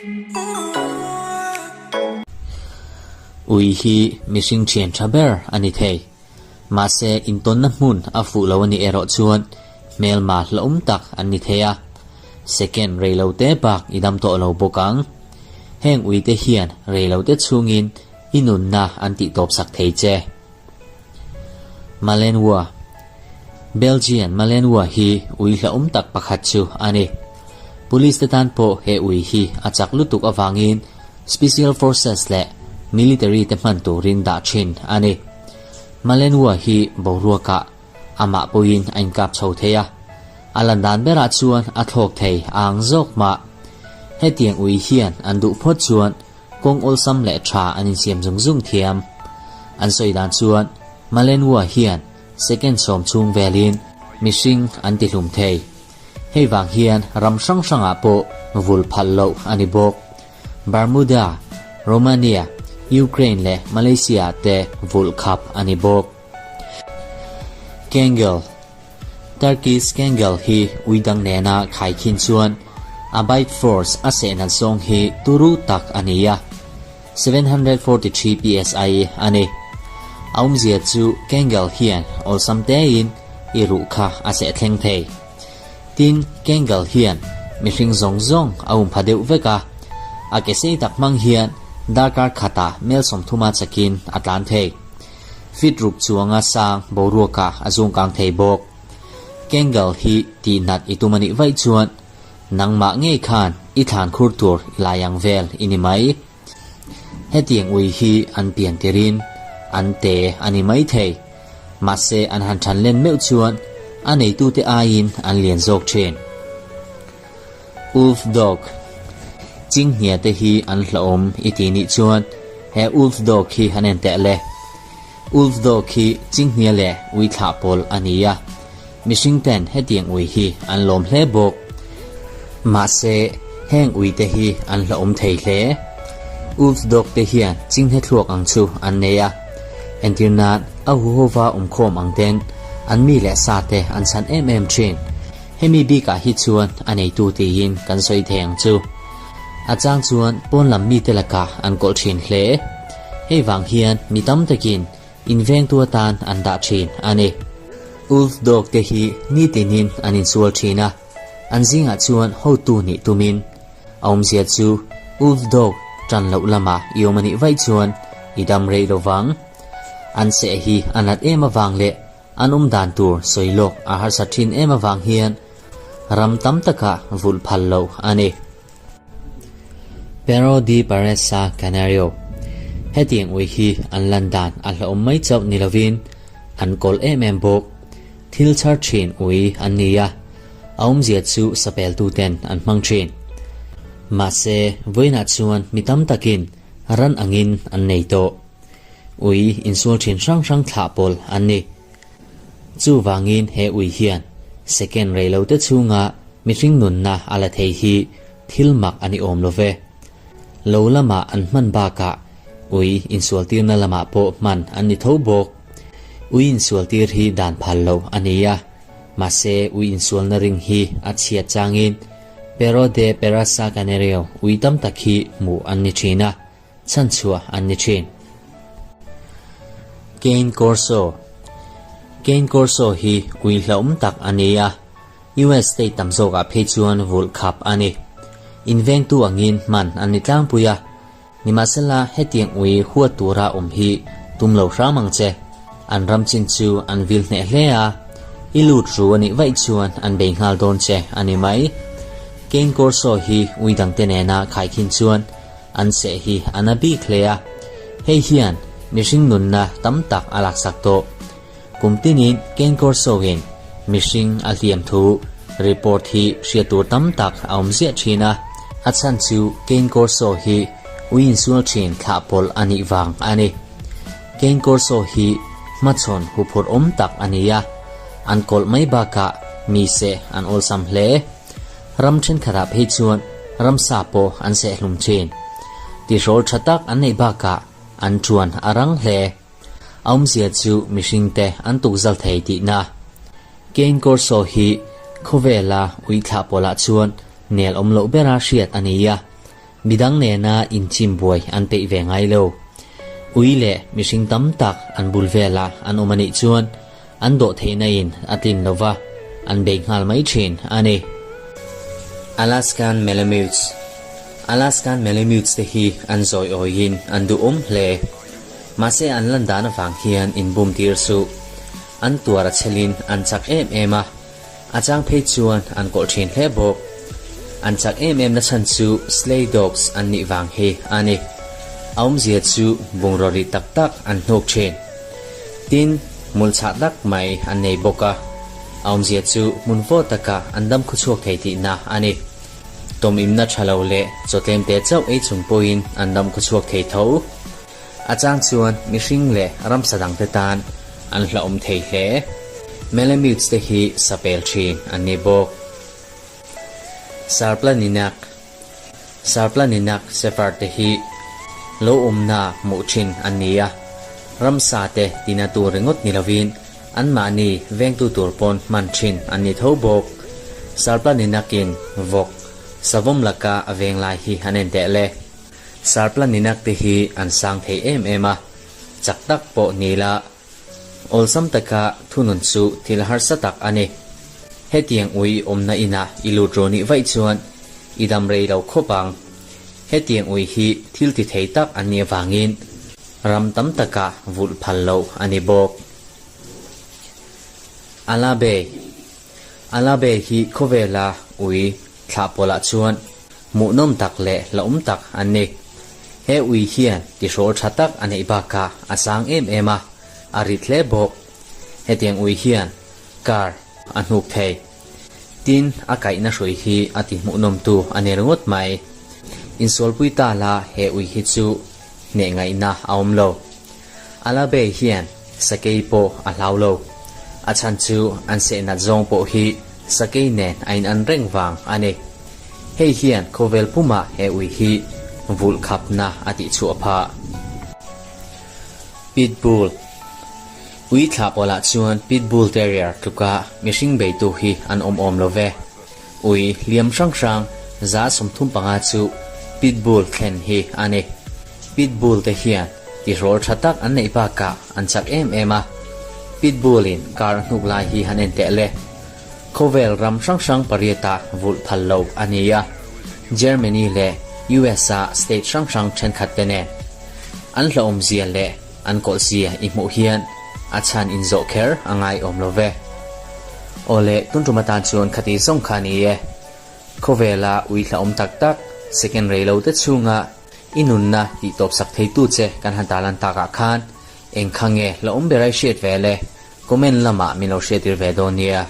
Ui hi mihring thian tha ber a ni thei. Mahse, intawnna hmun a fuh lo a nih erawh chuan hmelma hlauhawm tak an ni thei a. Second reilote bak i dam tawh lo bawk ang. Heng uite hian reilote chhungin i nunna an tihtawpsak thei che. Malenwa Belgian Malenwa hi ui hlauhawm tak pakhat chu a ni. Police te tan pawh he ui hi a chak lutuk avangin Special Forces leh Military te hman turin dah thin a ni. Malenwa hi boruakah amah pawhin a inkap chho thei a, a lan dan berah chuan a thlawk thei a ang zawk mah. Hetiang ui hian an duh phawt chuan Kawng awlsam leh tha an insiam zung zung thiam. An sawi dan chuan Malenwa hian second sawm chhung velin mihring an ti hlum thei. Hei vang hian ram hrang hrangah pawh vul phal loh a ni bawk. Bermuda, Romania, Ukraine leh Malaysia ah te vulh khap a ni bawk. Kangel Turkish Kangal hi ui dang nena khaikhin chuan a bite force a seh nat zawng hi turu tak a ni a, 743 psi a ni. A awmzia chu Kangal hian awlsam tein i ruh kha a seh thleng thei. Tin, Kangal hian mihring zawng zawng a um pha deuh vek a, a ke sei tak hmang hian darkar khatah mel 30 chakin a tlan thei. Fit ruk chuanga sang boruaka a zung kang thei bawk. Kangal hi tih nat i tum a nih vaih chuan nangmah ngei khan i thlan khur tur i lai ang vel i ni mai. Hetiang ui hi an pian tirin an te a ni mai thei. Mahse an han than len meuh chuan a neitute aiin an lian zawk thin. Wolf dog Chinghnia te hi an hlauhawm i ti nih chuan he wolf dog hi han en teh le. Wolf dog hi chinghnia leh ui thlah pawl a ni a, mihring ten hetiang ui hi an lawm hle bawk. Mahse, heng ui te hi an hlauhawm thei hle. Wolf dog te hian chinghne thluak ang chu an nei a, entir nan a huhova awmkhawm ang ten an mi leh sa te an chhan em em thin. Hemi bikah hi chuan a neitu tiin kan sawi thei ang chu. A chang chuan pawn lam mite lakah an kawlh thin hle. Hei vang hian mi tam takin invengtu atan an dah thin a ni. Wolf dog te hi nitinin an insual thin a, an zingah chuan hotu nih tumin a awmzia chu wolf dog tan loh lamah i awm a nih vaih chuan i dam rei lo vang. An seh hi a nat em avang leh An awm dan tur sawi lawk a harsa thin em avang hian ram tam takah vulh phal loh a ni. Perro de Paresa Canario Hetiang ui hi an lan dan a hlauhawm mai chauh ni lovin an kawl em em bawk. Thil chhar thin ui an ni a, a awmzia chu sapeltuten an hmang thin. Mahse, vawiinah chuan mi tam takin ran angin an nei tawh. Ui insual thin hrang hrang thlah pawl an ni. Chuvangin he ui hian second rei lo te chhunga mihring nunna a la thei hi thil mak a ni awm lo ve. Lo lamah an hman bakah ui insual tirna lamah pawh hman an ni tho bawk. Ui insual tir hi dan phal lo a ni a, mahse ui insualna ring hi a chhiat changin Perro de Perasa Canario ui tam tak hi hmuh an ni thin a. Chhanchhuah an ni thin. Cane Corso Cane Corso hi ui hlauhawm tak a ni a, US state tam zawkah phei chuan vulh khap a ni. Invengtu angin hman an ni tlangpui a, nimahsela hetiang ui huat tura awm hi tum lo hram ang che. An ram chin chu an vil hneh hle a, i lut ru a nih vaih chuan an bei nghal dawn che a ni mai. Cane Corso hi ui dangte nena khaikhin chuan An seh hi a na bik hle a, hei hian mihring nunna tam tak a laksak tawh. Kum tinin Kenkawr Sawin mihring a hliam thu report hi hriat tur tam tak a awm ziah thin a, a chhan chu Kenkawr Saw hi ui insual thin thlah pawlh a nih vang a ni. Kenkawr Saw hi hmachhawn huphurh awm tak a ni a, an kawlh mai bakah mi seh an awlsam hle. Ram thenkhatah phei chuan ramsa pawh an sehhlum thin. Tihrawl tha tak an neih bakah an chuan a rang hle. A awmzia chu mihringte an tukzal thei tihna. Cane Corso hi khawvela ui thlah pawlah chuan nel awm loh bera hriat a ni a. Midang nena inchim buai an peih ve ngai lo. Ui leh mihring tam tak an bul velah an awm a nih chuan an dawh theihna in a tlin lo va, an bei nghal mai thin a ni. Alaskan Malamutes Alaskan Malamutes te hi an zawi awiin an duhawm hle. Mahse an lan dan avang hian inbum tir suh. An tuar a chhelin an chak em em a. A chang phei chuan an kawlh thin hle bawk. An chak em em na chhan chu sleigh dogs an nih vang hi a ni. A awmzia chu bungraw ri tak tak an hnuk thin. Tin, hmul chhah tak mai an nei bawk a. A awmzia chu hmun vawt takah an dam khuchhuak thei tihna a ni. Tawmimna tha lo leh chaw tlemte chauh ei chung pawhin an dam khuchhuak thei tho. A chang chuan mihring leh ramsa dangte tan an hlauhawm thei hle. Malamutes te hi sapel thin an ni bawk. Sarplaninak Sarplaninak Shepherd te hi lo awmna hmuh thin an ni a, ramsa te tina tur ringawt ni lovin anmahni vengtu tur pawn hman thin an ni tho bawk. Sarplaninakin vawk savawm laka a veng lai hi an en teh le. Sarplaninak te hi an sang thei em em a, chak tak pawh ni la, awlsam taka thunun chu thil harsa tak a ni. Hetiang ui awmna inah i lut rawh nih vaih chuan i dam rei lo khawp ang. Hetiang ui hi thil ti thei tak an nih avangin ram tam takah vulh phal loh a ni bawk. Alabei Alabei hi khawvela ui thlah pawlah chuan Hmuhnawm tak leh hlauhawm tak an ni. He ui hian tihrawl tha tak a neih bakah a sang em em a, a rit hle bawk. Hetiang ui hian car a hnuk thei. Tin, a kaihna hrui hi a ti hmuhnawmtu a ni ringawt mai. Insualpui ta la he ui hi chu hneh ngaihna a awm lo. Alabei hian sakei pawh a hlau lo. A chhan chu an seh nat zawng pawh hi sakei nen a in an reng vang a ni. Hei hian khawvel pumah he ui hi vulh khapna a tih chhuah phah. Pitbull Ui thlah pawlah chuan Pitbull Terrier tluka mihring beitu hi an awm awm lo ve. Ui hliam hrang hrang 35 chu Pitbull thlen hi a ni. Pitbull te hian tihrawl tha tak an neih bakah an chak em em a. Pitbull in car a hnuk lai hi han en teh le. Khawvel ram hrang hrang pariatah vulh phal lo a ni a, Germany leh US a state hrang hrang thenkhat te nen an hlauhawmzia leh an kawlhzia i hmuh hian a chhan inzawh kher a ngaiawm lo ve. Aw le, tun tum atan chuan khati zawng kha a ni e. Khawvela ui hlauhawm tak tak second rei lo te chhunga i nunna tih tawp sak theitu che kan han tarlan takah khan eng kha nge hlauhawm ber a i hriat ve le? Comment lamah min lo hriattir ve dawn nia.